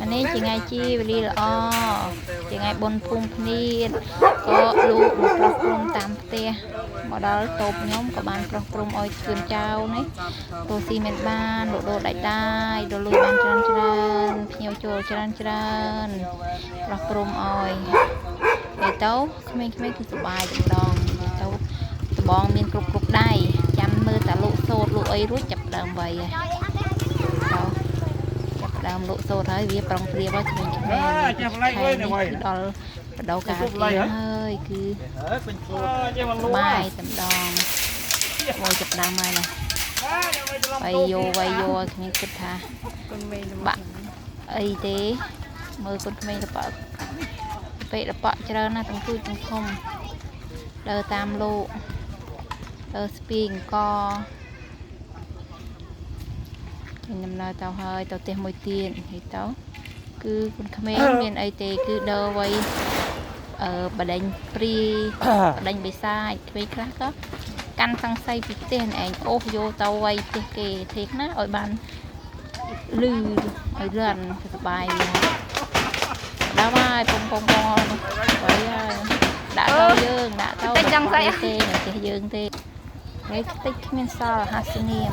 អានេះជាថ្ងៃជាវេលាល្អជាថ្ងៃបុណ្យភូមិភ្នៀតក៏លូកមកប្រោះព្រំតាមផ្ទះមកដល់តូបខ្ញុំក៏បានប្រោះព្រំឲ្យជឿនចៅនេះរស់ស៊ីមានបានលក់ដូរដាច់ដាយដល់លុយបានច្រើនច្រើនភ្ញៀវចូលច្រើនច្រើនប្រោះព្រំឲ្យនិយាយទៅក្មេងៗគឺសប្បាយតែម្ដងនិយាយទៅដបងមានគ្រប់គ្រប់ដៃចាំមើលតាលក់សូត្រលក់អីរួចចាប់ដើមវៃហើយទៅចាប់ដើមលក់សូត្រហើយវាប្រុងប្រៀបហើយក្មេងៗ ចាំឡៃវិញនេះ គឺដល់បដូវកាលគេហើយគឺ ពេញខ្លួនចេះមកល សបាយតែម្ដងអូយចាប់ដើមហើយណាវៃយោវៃយោឲ្យគ្មានគិតថាបាក់អីទេមើលកូនក្មេងលប៉ពេកលប៉ច្រើនណាស់ទាំងទូចទាំងធំដើរតាមលោកដើរស្ពីអង្គខ្ញុំដំណើរទៅហើយទៅផ្ទះមួយទៀតហើយទៅគឺកូនក្មេងមានអីទេគឺដើរវៃអឺបដិញព្រាយ បដិញបិសាចក្មេងខ្លះក៏កាន់សង្ស័យពីផ្ទះឯងអូសយកទៅវៃផ្ទះគេទេណាឲ្យបានលឺឲ្យលឿនសប្បាយវាដល់ហើយពងពងពងវៃហើយដាក់ទៅយើងដាក់ទៅទេនៅផ្ទះយើងទេហើយខ្ទេចគ្មានសល់ហាសនាម